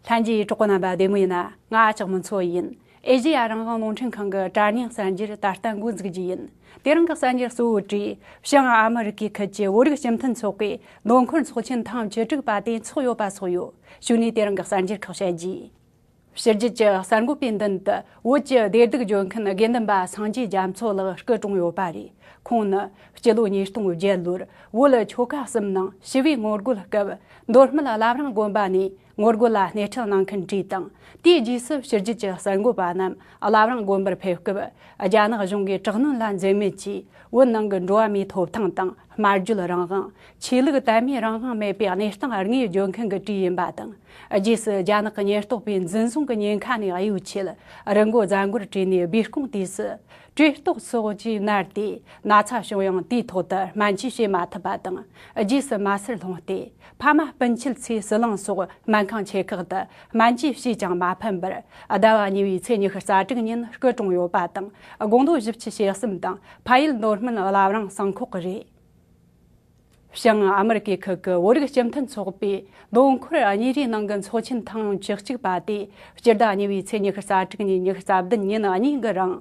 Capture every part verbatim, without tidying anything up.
ལྷན་རྒྱས་གྲོགས་པོ་རྣམ་པ་བདེ་མོ་ཡིན་ན། ང་ལྕགས་མོ་མཚོ་ཡིན། ཨེ་ཤེ་ཡ་རང་དབང་རླུང་འཕྲིན་ཁང་གི་དྲ་བརྙན་གསར་འགྱུར་ད་ལྟ་འགོ་འཛུགས་རྒྱུ་ཡིན། དེ་རིང་གི་གསར་འགྱུར་གཙོ་བོ་གྲས། བྱང་ཨ་མི་རི་ཀའི་ཁུལ་གྱི་བོད་རིགས་སྤྱི་མཐུན་ཚོགས་པའི་མདོ་འཁོར་ཚོགས་ཆེན་ཐེངས་བཅུ་དྲུག་པ་དེ་འཚོགས་ཡོད་པ་སོགས་ཡོད། གཞུག་ནས་དེ་རིང་གི་གསར་འགྱུར་ཁག་བཤད་རྒྱུ། ཕྱི་རྒྱལ་གྱི་གསར་འགོད་པའི་མདུན་དུ་བོད་ཀྱི་བདེ་སྡུག་སྐྱོང་མཁན་དགེ་འདུན་པ་སངས་རྒྱས་རྒྱ་མཚོ་ལགས་སྐུ་གྲོངས་ཡོད་པ་རེད། ཁོང་ནི་སྤྱི་ལོ་ཉིས་སྟོང་བརྒྱད་ལོར་བོད་ཆོལ་ཁ་གསུམ་ནང་ཞི་བའི་ངོ་རྒོལ་སྐབས་མདོ་སྨད་བླ་བྲང་དགོན་པ་ནས་ངོ་རྒོལ་ལ་སྣེ་ཁྲིད་གནང་མཁན་གྲས་དང་། དེའི་རྗེས་སུ་ཕྱི་རྒྱལ་གྱི་གསར་འགོད་པ་རྣམས་བླ་བྲང་དགོན་པར་ཕེབས་སྐབས་རྒྱ་ནག་གཞུང་གིས་དྲག་གནོན་ལ་འཛེམ་མེད་ཀྱིས་བོད་ནང་གི་འགྲོ་བ་མིའི་ཐོབ་ཐང་དང་། སྨྲ་བརྗོད་རང་དབང་། ཆོས་ལུགས་དད་མོས་རང་དབང་མེད་པའི་གནས་སྟངས་དངོས་བརྗོད་མཁན་གྱི་གྲས་ཡིན་པ་དང་། རྗེས་སུ་རྒྱ་ནག་གི་ཉེན་རྟོག་པས་འཛིན་བཟུང་གི་ཉེན་ཁ་ནས་གཡོལ་ཆེད་རི་མགོ་རྫ་མགོར་བྲོས་ནས་སྦས་སྐུང་དུས་སུ་བཀྲེས་ལྟོགས་སོགས་ཀྱིས་མནར་ཏེ་ན་ཚ་བྱུང་ཡང་དེའི་ཐོག་ཏུ་སྨན་བཅོས་བྱེད་མ་ཐུབ་པ་དང་། རྗེས་སུ་མ་སར་ལྷུང་སྟེ་ཕ་མ་སྤུན་མཆེད་ཚོའི་ཟི་ལིང་སོགས་སྨན་ཁང་ཆེ་ཁག་ཏུ་སྨན་བཅོས་བྱས་ཀྱང་མ་ཕན་པར་ཟླ་བ་གཉིས་པའི་ཚེས་ཉི་ཤུ་རྩ་དྲུག་ཉིན་སྐུ་གྲོངས་ཡོད་པ་དང་། དགུང་ལོ་བཞི་བཅུ་ཞེ་གསུམ་དང་། ཕ་ཡུལ་མདོ་སྨད་བླ་བྲང་སང་ཁོག་གི་རེད། བྱང་ཨ་མི་རི་ཀའི་ཁུལ་གྱི་བོད་རིགས་སྤྱི་མཐུན་ཚོགས་པའི་མདོ་འཁོར་གཉིས་རེའི་ནང་གི་ཚོགས་ཆེན་ཐེངས་བཅུ་གཅིག་པ་དེ་སྤྱི་ཟླ་གཉིས་པའི་ཚེས་ཉི་ཤུ་རྩ་དྲུག་ནས་ཉི་ཤུ་རྩ་བདུན་ཉིན་གཉིས་ཀྱི་རིང་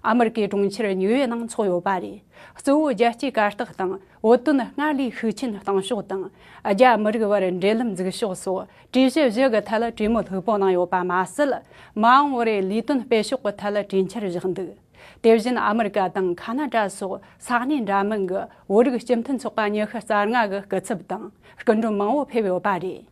ཨ་མི་རི་ཀའི་གྲོང་ཁྱེར་ནིའུ་ཡོག་ནང་འཚོགས་ཡོད་པ་རེད། གཙོ་བོ་རྒྱལ་སྤྱིའི་གར་སྟེགས་དང་བོད་དོན་སྔར་ལས་ཤུགས་ཆེན་གཏོང་ཕྱོགས་དང་། རྒྱ་མི་རིགས་བར་འབྲེལ་ལམ་འཛུགས་ཕྱོགས་སོགས་གྲོས་གཞི་བཞི་གི་ཐད་གྲོས་མོལ་ལྷུག་པོ་གནང་ཡོད་པ་མ་ཟད། མ་འོངས་པར་ལས་དོན་སྤེལ་ཕྱོགས་ཀྱི་ཐད་གྲོས་འཆར་བཞག་འདུག་དེ་བཞིན་ཨ་མི་རི་ཀ་དང་ཁ་ན་ཌ་སོགས་ས་གནས་འདྲ་མིན་གྱི་བོད་རིགས་སྤྱི་མཐུན་ཚོགས་པ་ཉི་ཤུ་རྩ་ལྔ་གི་སྐུ་ཚབ་དང་སྐུ་མགྲོན་མང་བོ་ཕེབས་ཡོད་པ་རེད།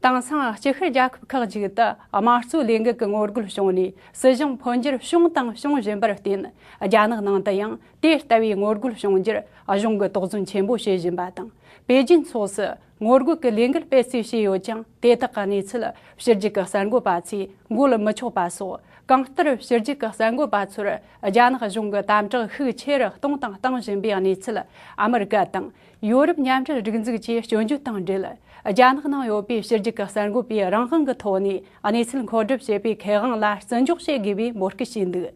དེང་སང་སྤྱི་ཤར་རྒྱལ་ཁབ་ཁག་ཅིག་ཏུ་དམངས་གཙོའི་ལས་འགུལ་གྱི་ངོ་རྒོལ་བྱུང་ནས་སྲིད་གཞུང་འཕོ་འགྱུར་བྱུང་དང་འབྱུང་བཞིན་པར་བརྟེན། རྒྱ་ནག་ནང་དུ་ཡང་དེ་ལྟ་བུའི་ངོ་རྒོལ་བྱུང་རྒྱུར་གཞུང་གིས་དོགས་ཟོན་ཆེན་པོ་བྱེད་བཞིན་པ་དང་། པེ་ཅིན་སོགས་སུ་ངོ་རྒོལ་གྱི་ལས་འགུལ་སྤེལ་རྩིས་བྱས་ཡོད་ཀྱང་། དེ་དག་གི་གནས་ཚུལ་ཕྱི་རྒྱལ་གྱི་གསར་འགོད་པ་ཚོས་མགོ་ལ་མི་ཆོག་པ་སོགས། གང་ལྟར་ཕྱི་རྒྱལ་གྱི་གསར་འགོད་པ་ཚོར་རྒྱ་ནག་གཞུང་གིས་དམ་དྲག་ཤུགས་ཆེ་རུ་གཏོང་དང་གཏོང་བཞིན་པའི་གནས་ཚུལ་ཨ་མི་རི་ཀ་དང་ཡོ་རོབ་མཉམ་འབྲེལ་སྒྲིག་འཛུགས་ཀྱིས་སྐྱོན་བརྗོད་དང་འབྲེལ། རྒྱ་ནག་ནང་ཡོད་པའི་ཕྱི་རྒྱལ་གྱི་གསར་འགོད་པས་རང་དབང་གི་ཐོག་ནས་གནས་ཚུལ་མཁོ་སྒྲུབ་བྱེད་པའི་ཁེ་དབང་ལ་བརྩི་འཇོག་བྱེད་དགོས་པའི་འབོད་སྐུལ་བྱས་འདུག་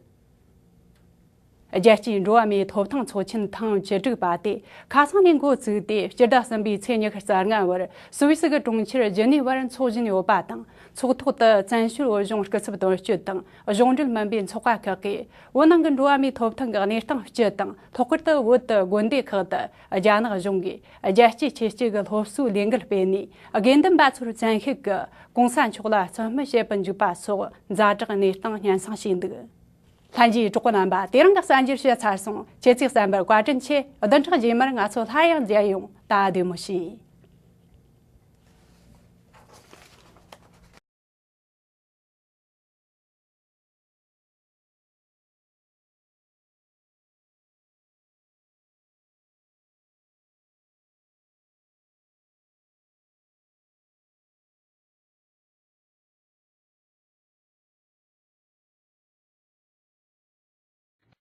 རྒྱལ་སྤྱིའི་འགྲོ་བ་མིའི་ཐོབ་ཐང་ཚོགས་ཆེན་ཐེངས་བཅུ་དྲུག་པ་དེ་ཁ་སང་ནས་འགོ་བཙུགས་ཏེ། སྤྱི་ཟླ་གསུམ་པའི་ཚེས་ཉི་ཤུ་རྩ་ལྔ་བར་སུད་སི་གི་གྲོང་ཁྱེར་ཇི་ནི་ཝར་འཚོགས་བཞིན་ཡོད་པ་དང་། ཚོགས་ཐོག་ཏུ་བཙན་བྱོལ་བོད་གཞུང་སྐུ་ཚབ་དོན་གཅོད་དང་གཞུང་འབྲེལ་མིན་པའི་ཚོགས་པ་ཁག་གིས་བོད་ནང་གི་འགྲོ་བ་མིའི་ཐོབ་ཐང་གི་གནས་སྟངས་སྤྱི་དང་། ལྷག་པར་དུ་བོད་དུ་དགོན་སྡེ་ཁག་ཏུ་རྒྱ་ནག་གཞུང་གིས་རྒྱལ་གཅེས་ཆོས་གཅེས་ཀྱི་སློབ་གསོའི་ལས་འགུལ་སྤེལ་ནས། དགེ་འདུན་པ་ཚོར་བཙན་ཤེད་ཀྱིས་གོང་ས་མཆོག་ལ་བཙན་སྨོད་བྱེད་པར་འཇུག་པ་སོགས་ཛ་དྲག་གནས་སྟངས་སྙན་སེང་བྱས་འདུག་ལྷན་རྒྱས་གྲོགས་པོ་རྣམ་པ། དེ་རིང་གི་གསར་འགྱུར་བཤད་ཚར་སོང་། ཁྱེད་ཚོས་གསན་པར་བཀའ་དྲིན་ཆེ། བདུན་ཕྲག་རྗེས་མར་ང་ཚོ་སླར་ཡང་མཇལ་ཡོང་། ད་བདེ་མོ་བྱོས།